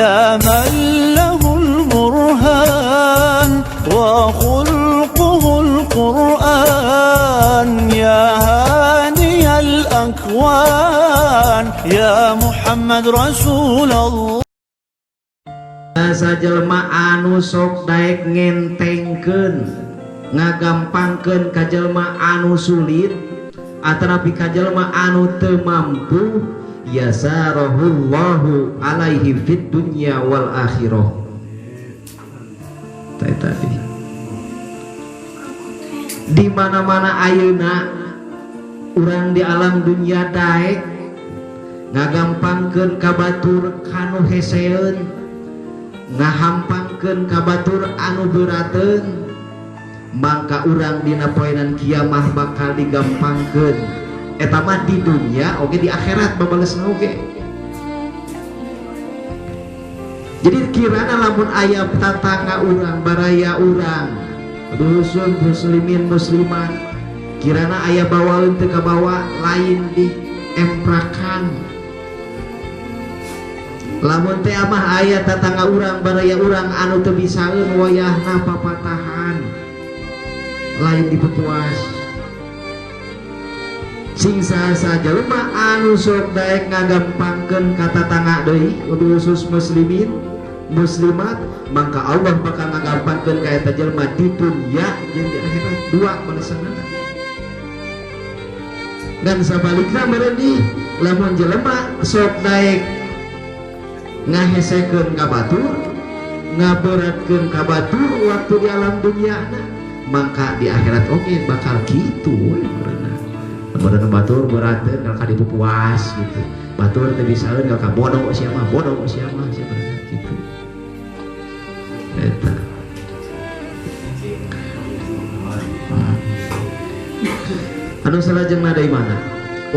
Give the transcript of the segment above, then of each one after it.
يا من له البرهان وخلقه القرآن يا هاني الأكوان يا محمد رسول الله. Saha jelema anu sok daek ngentengkeun, ngagampangkeun ka jelema anu sulit atanapi ka jelema anu teu mampu, yasarahullahu alaihi fid dunya wal akhirah. Tah, tadi di mana-mana ayeuna urang di alam dunia daek ngagampangkeun ka batur kanu heseeun, ngahampangkeun ka batur anu berateun, mangka urang dina poenan kiamah bakal digampangkeun. Eta mah di dunia oge di akhirat babalesna oge. Jadi kirana lamun aya tatangga urang, baraya urang, dusun, muslimin muslimat, kirana aya bawaeun teu kabawa, lain di emprakan. Lamun teh mah aya tatangga urang, baraya urang anu teu bisaeun, wayahna papatahan, lain dipepuas. Sing saha jelema anu sok daek ngagampangkeun ka tatangga deui, khusus muslimin muslimat, maka Allah bakal ngagampangkeun ka eta jelema di dunya jeung di akhirat, dua balesanana. Dan sabalikna meureun di lamun jelema sok daek ngahesekeun ka batur, ngaberatkeun ka batur waktu di alam dunia, maka di akhirat oke bakal kitu we meureunna. Meureun batur berateun kalau ka dipupuas gitu, batur teu bisaeun kalau ka bodoh sia mah, bodoh sia mah, sia meureunna gitu eta. Anu salajengna deui mana,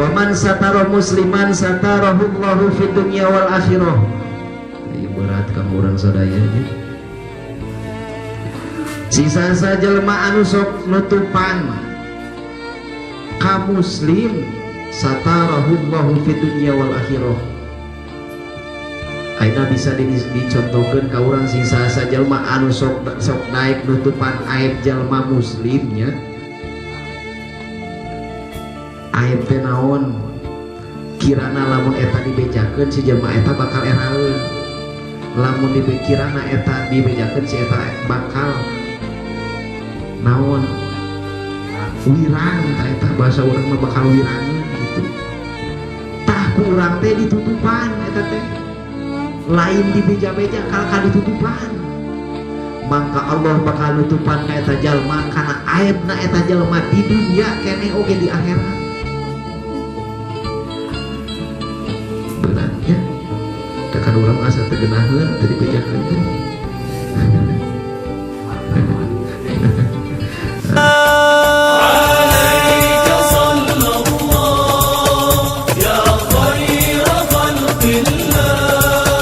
waman satara musliman satarahullahu fid dunya wal akhirah. Ieu berat kanggo urang sadaya nya. Sisa jelema anu sok nutupan ka muslim, satarahullahu fid dunya wal akhirah. Ayeuna bisa dicontohkeun ka urang, sing saha jelema anu sok sok naik nutupan aib jelema muslimnya. Aib teh naon? Kirana lamun eta dibejakeun, si jelema eta bakal eraeun. Lamun dipikirana eta dibejakeun, si eta bakal naon, wirang. Tah, eta bahasa urang mah bakal wirangeun gitu. Tah, ku urang teh ditutupan eta teh, lain dibeja-beja, kalahka ditutupan, maka Allah bakal nutupan ka eta jalma kana aibna eta jalma di dunia keneh oge di akhirat. Berat ya, tekan urang asa teu geunaheun teu dibejakeun teh.